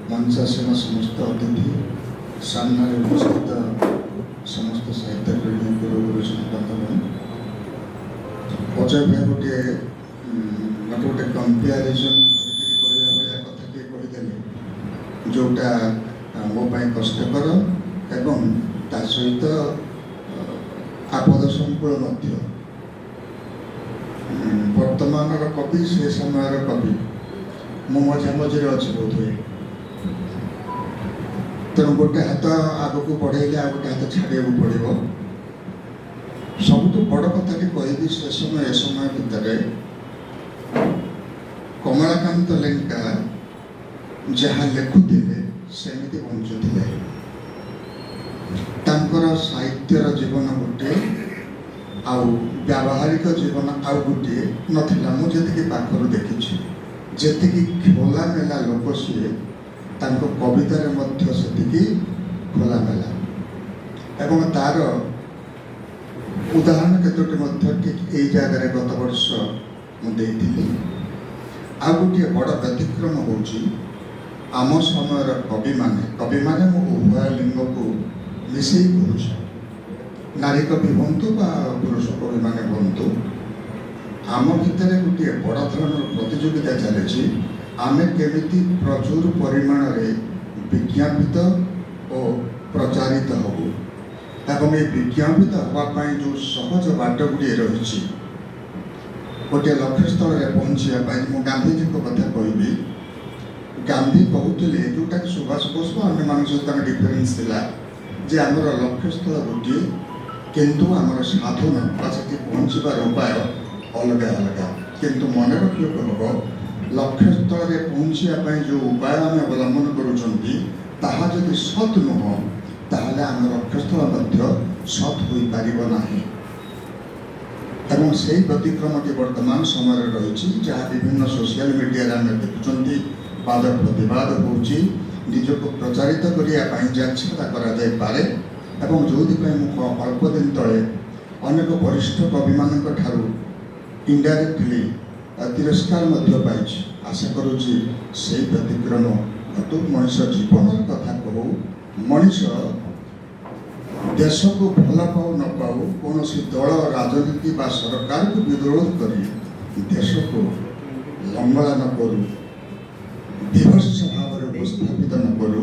ମଞ୍ଚାସୀନ ସମସ୍ତ ଅତିଥି, ସାମ୍ନାରେ ଉପସ୍ଥିତ ସମସ୍ତ ସାହିତ୍ୟପ୍ରେମୀ ଗୁରୁ ଗୁରୁଜନ ବନ୍ଧୁଗଣ, ଅଜୟ ଭାଇ ଗୋଟିଏ ଗୋଟେ ଗୋଟେ କମ୍ପାରିଜନ୍ କରିକିରି କହିବା ଭଳିଆ କଥା ଟିକେ କହିଦେଲେ, ଯେଉଁଟା ମୋ ପାଇଁ କଷ୍ଟକର ଏବଂ ତା ସହିତ ଆପଦ ସଂକୁଳ ମଧ୍ୟ। ବର୍ତ୍ତମାନର କବି, ସେ ସମୟର କବି, ମୁଁ ମଝା ମଝିରେ ଅଛି ବୋଧହୁଏ। ତେଣୁ ଗୋଟେ ହାତ ଆଗକୁ ବଢ଼େଇଲେ ଆଉ ଗୋଟେ ହାତ ଛାଡ଼ିବାକୁ ପଡ଼ିବ। ସବୁଠୁ ବଡ଼ କଥାଟି କହିବି, ସେ ସମୟ ଏ ସମୟ ଭିତରେ କମଳାକାନ୍ତ ଲେଙ୍କା ଯାହା ଲେଖୁଥିଲେ, ସେମିତି ବଞ୍ଚୁଥିଲେ। ତାଙ୍କର ସାହିତ୍ୟର ଜୀବନ ଗୋଟିଏ ଆଉ ବ୍ୟାବହାରିକ ଜୀବନ ଆଉ ଗୋଟିଏ ନଥିଲା। ମୁଁ ଯେତିକି ପାଖରୁ ଦେଖିଛି, ଯେତିକି ଖୋଲାମେଲା ଲୋକ ସିଏ, ତାଙ୍କ କବିତାରେ ମଧ୍ୟ ସେତିକି ଖୋଲାମେଲା ଏବଂ ତାର ଉଦାହରଣ କେତୋଟି ମଧ୍ୟ ଠିକ୍ ଏଇ ଜାଗାରେ ଗତ ବର୍ଷ ମୁଁ ଦେଇଥିଲି। ଆଉ ଗୋଟିଏ ବଡ଼ ବ୍ୟତିକ୍ରମ ହେଉଛି, ଆମ ସମୟର କବିମାନେ, କବିମାନେ ମୁଁ ଉଭୟ ଲିଙ୍ଗକୁ ମିଶେଇ କହୁଛି, ନାରୀ କବି ହୁଅନ୍ତୁ ବା ପୁରୁଷ କବିମାନେ ହୁଅନ୍ତୁ, ଆମ ଭିତରେ ଗୋଟିଏ ବଡ଼ ଧରଣର ପ୍ରତିଯୋଗିତା ଚାଲିଛି, ଆମେ କେମିତି ପ୍ରଚୁର ପରିମାଣରେ ବିଜ୍ଞାପିତ ଓ ପ୍ରଚାରିତ ହେବୁ। ଏବଂ ଏ ବିଜ୍ଞାପିତ ହେବା ପାଇଁ ଯେଉଁ ସହଜ ବାଟ ଗୁଡ଼ିଏ ରହିଛି ଗୋଟିଏ ଲକ୍ଷ୍ୟସ୍ଥଳରେ ପହଞ୍ଚିବା ପାଇଁ, ମୁଁ ଗାନ୍ଧିଜୀଙ୍କ କଥା କହିବି। ଗାନ୍ଧୀ କହୁଥିଲେ, ଯେଉଁଟାକି ସୁଭାଷ ବୋଷ ବା ଅନ୍ୟମାନଙ୍କ ସହିତ ତାଙ୍କ ଡିଫରେନ୍ସ ଥିଲା, ଯେ ଆମର ଲକ୍ଷ୍ୟସ୍ଥଳ ଗୋଟିଏ, କିନ୍ତୁ ଆମର ସାଧନ ବା ସେଠି ପହଞ୍ଚିବାର ଉପାୟ ଅଲଗା ଅଲଗା। କିନ୍ତୁ ମନେ ରଖିବାକୁ ହେବ, ଲକ୍ଷ୍ୟସ୍ଥଳରେ ପହଞ୍ଚିବା ପାଇଁ ଯେଉଁ ଉପାୟ ଆମେ ଅବଲମ୍ବନ କରୁଛନ୍ତି, ତାହା ଯଦି ସତ୍ ନୁହଁ, ତାହେଲେ ଆମ ଲକ୍ଷ୍ୟସ୍ଥଳ ମଧ୍ୟ ସତ୍ ହୋଇପାରିବ ନାହିଁ। ଏବଂ ସେଇ ବ୍ୟତିକ୍ରମଟି ବର୍ତ୍ତମାନ ସମୟରେ ରହିଛି, ଯାହା ବିଭିନ୍ନ ସୋସିଆଲ ମିଡ଼ିଆରେ ଆମେ ଦେଖୁଛନ୍ତି। ବାଦ ପ୍ରତିବାଦ ହେଉଛି, ନିଜକୁ ପ୍ରଚାରିତ କରିବା ପାଇଁ ଯାଚ୍ଛା କରାଯାଇପାରେ ଏବଂ ଯେଉଁଥିପାଇଁ ମୁଁ ଅଳ୍ପ ଦିନ ତଳେ ଅନେକ ବରିଷ୍ଠ କବିମାନଙ୍କ ଠାରୁ ଇନଡାଇରେକ୍ଟଲି ତିରସ୍କାର ମଧ୍ୟ ପାଇଛି। ଆଶା କରୁଛି ସେଇ ବ୍ୟତିକ୍ରମ ଘଟୁ। ମଣିଷ ଜୀବନର କଥା କହୁ, ମଣିଷ ଦେଶକୁ ଭଲ ପାଉ ନ ପାଉ, କୌଣସି ଦଳ, ରାଜନୀତି ବା ସରକାରକୁ ବିରୋଧ କରି ଦେଶକୁ ଲଙ୍ଗଳା ନ କରୁ, ବିଭତ୍ସ ଭାବରେ ଉପସ୍ଥାପିତ ନ କରୁ।